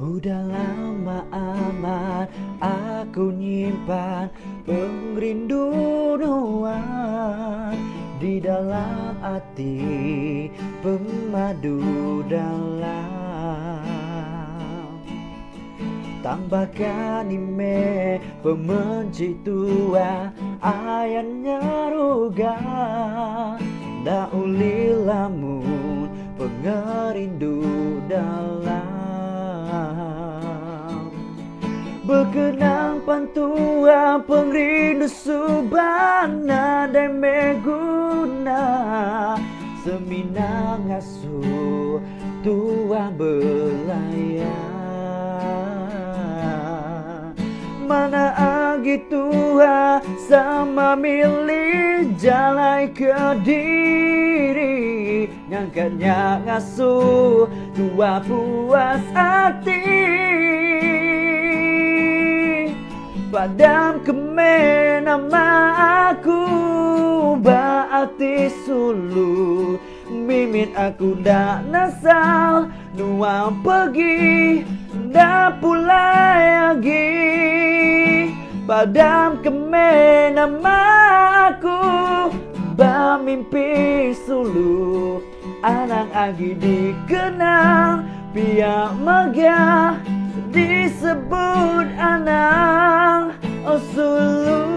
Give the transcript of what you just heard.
Udah lama amat aku nyimpan pengerindu nuan di dalam ati pemadu dalam. Tang baka ni meh pemenchi tua ayan nyeruga enda ulih lamun pengerindu dalam. Bekenang pan tua pengerindu suba nadai meh guna semina ngasuh tua belaya. Manah agi tua sama milih jalai kediri Ngangkat nya ngasuh tua puas ati. Padam ke meh nama aku ba ati sulu. Mimit aku enda nesal nuan pergi enda pulai agi. Padam ke meh nama aku ba mimpi sulu. Anang agi dikenang pia mega disebut anang oh sulu.